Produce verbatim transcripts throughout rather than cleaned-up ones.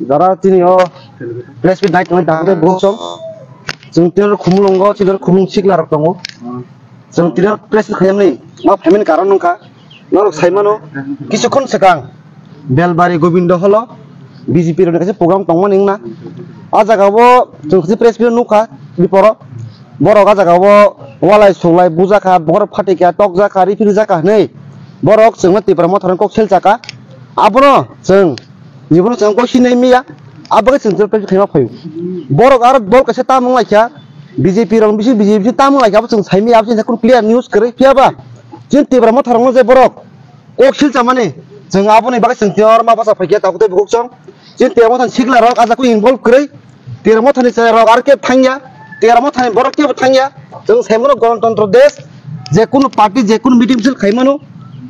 Jara tini o press meet nai tongnai dangre bosong. Chwng tini khumulwngo, chini khumung sikla rok tongo. Chwng tini press meet khaimani ma phaimani karon wngkha. Norok saimano, kisukhon swkang Belbari Gobindo holo B J P rokni kaisa program tongmani wngna. A jaga o chwng kaisa press meet nukha biporo. Borok a jaga o walai suklai bujakha, borok phatikha, tokjakha, riphiljak kha hinwi borok chwngno Tipra Motha rok kok selchakha. Abono chwng jibono chwng kok sinai miya, abagwi chwng press meet khaima phaio. Borok aro dol kaisa tamung laikha, B J P rok bisi B J P tamung laikha, abo chwng saimaya, abo chwng clear news kwrwi phiyaba chwng Tipra Motha rokno je borok kok silchamani, chwng aboni bagwi chwng tini oro ma bacha phaikha, tabuk tei bukhuk chwng. Chini Tipra Mothani sikla rok ajak involve kwrwi, Tipra Mothani chwrai rok aro khe thangya, Tipra Mothani borok kebo thangya. Chwng saimano Ganatantro desh, je kunu party, je kunu meeting misil khaimano,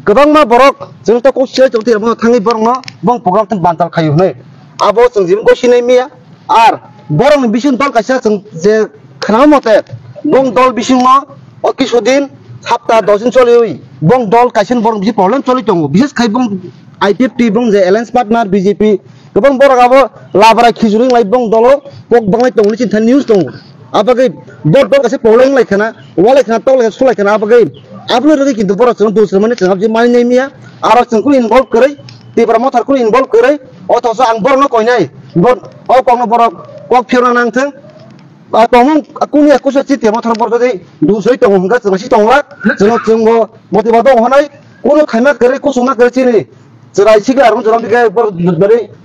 kwbangma borok chwng to kok silai tongo, Tipra Motha thangwi borokno bong program thang bantal khaio hinwi. Abo chwng jibon kok sinai miya. Ar borokni bising dol kaisa chwng je khwnama mote, bong dol bisingo o kisu din, sapta dos din choliwi bong dol kaisa borok bising problem choli tongo. Bises khai bong I P F T bong je alliance partner B J P, kwbang borok abo labra khichuri wnglai bong dolo kok banglai tongo, chini thani news tongo. Abagwi bo dol kaisa problem wnglai khana, walai khana, toklai khana, sulai khana, abagwi aboni rwgwi kintu borok chwng dusra mani chwng abji mani nai miya. Aro chwng kunu involve kwrwi, Tipra Motha kunu involve kwrwi, othoso ang borokno koinai, bo-, o kokno borok kok phiyokna nangthwng. A tongmung kunu ya kusa chiti ma thang borok dei dusoi tongo hwnka chwng si tongla, chwng chwng bo motiba dong honai, kunu khaima kwrwi kusuma kwrwi chini chwrai sikla arung chwrai dikhe bor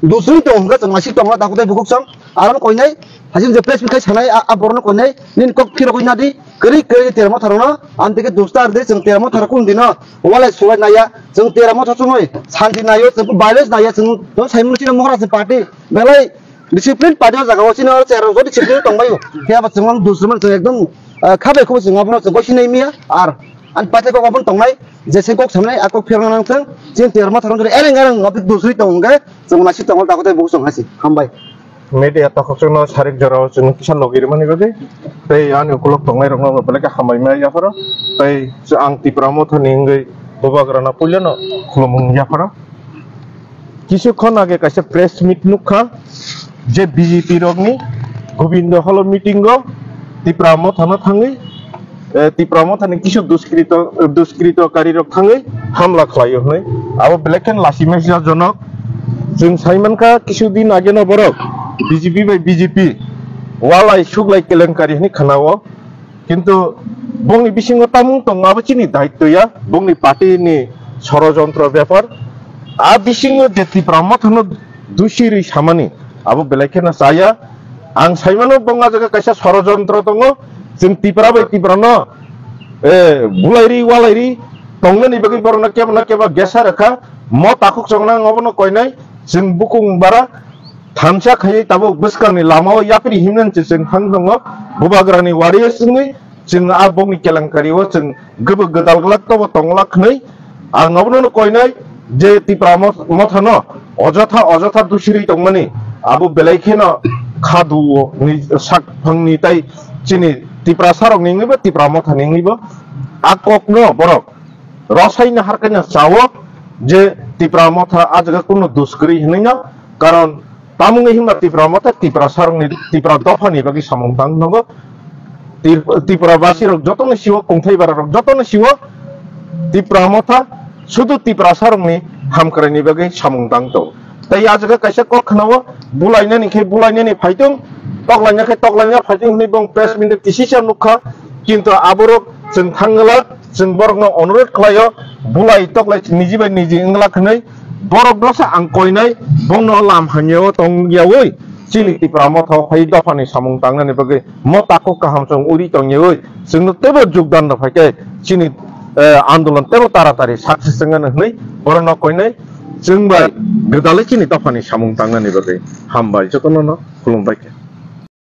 dusoi tongo hwnka chwng si tongla, dakhutai bukhuk chwng aron koinai, hajin je press meet khai sanai a borokno koinai, nini kok phirogwi nadi, kwrwi kwrwi Tipra Motha rokno, amtike dustar de chwng Tipra Motha rok kunu dino walai sulai naiya, chwng Tipra Motha chumui santi naio, chwng violence naiya, chwng saimung chini Maharaj party belai discipline party o jaga o chini oro chair rok discipline tongbai o. Khe abo chwng dusman chwng ekdom, ah, khabai khubo chwng abono chwng sinai miya. Ar ani paithai kok abono tongnai je se kok samnai a kok phirna nang thang chini Tipra Motha rok eleng eleng abo dusri tong hwnga chwng nasi tong dakhutai bukhuk chwng hasi hambai. Media tokhok chwngno sarik jorao chwng kisa logi rwmani bagwi tei ani ukulok tongnai rokno belai khe hambai ma yapharo tei ang Tipra Mothani wngwi Bubagrano puilano khulumung yapharo. Kisu khon age kaisa press meet nukha je B J P rokni Gobindo Holo meeting o Tipra Mothano thangwi, eh, Tipra Mothani kisu duskrito, duskrito kari rok thangwi hamla khlaio hwnwi. Abo belai khe lachimai jonok. Chwng saimankha kisu din age no borok B J P bai B J P walai suklai kelenkari hwnwi khanao. Kintu bongni bisingo tamung tongma abo chini daitto ya, bongni party ni sorojontro bepar. A bisingo je Tipra Mothano dusi rwi samani abo belai kheno chaya. Ang saimano bong a jaga kaisa sorojontro tongo, chwng Tipra bai Tipra no, eh, bulairi walairi tongnani bagwi borokno kebo na kebo gesa rwkha. Mo takhuk chongna ang obono koinai, chwng bukung bara thansa khaiwi tabuk bwskangni lamao yapri himnani se chwng thang tongo. Bubagrani wari o chwngwi chwng a bongni kelenkari o chwng gubuk gwdal glak tobo tong glak hwnwi ang obono koinai je Tipra Moth-, Mothano ojotha ojotha dusiri tongmani abo belai kheno khadu ni sak phangni tai chini Tiprasa rokni wngwi bo Tipra Mothani wngwi bo a kokno borok rosaino harkaino chao je Tipra Motha a jaga kunu dus kwrwi hwnwi no, karon tamungwi himba Tipra Motha Tiprasa rokni Tipra dophani bagwi samung tang nogo. Tip-, Tipra basi rok jotono siwo, kungthai bara rok jotono siwo, Tipra Motha sudu Tiprasa rokni hamkraini bagwi samung tang tongo. Tei a jaga kaisa kok khwnao, bulainani khe bulainani phaitung, toklaina khe toklaina phaitung hwnwi bong press meet o kisisa nukha, kintu aborok chwng thangla, chwng borokno onurodh khlaio, bulai toklai niji bai niji wngla hwnwi, borok dosa ang koinai, bongno lam hamyao tongyaui, chini Tipra Motha o phai dophani samung tangnani bagwi mo takhuk kaham chwng uri tongyaui, chwngno teibo jogdan rw phaikhe chini, eh, andolon teibo taratari success wngmani hwnwi borokno koinai, chwng bai gwdalwi chini dophani samung tangnani bagwi hambai jotono no khulumbai khe.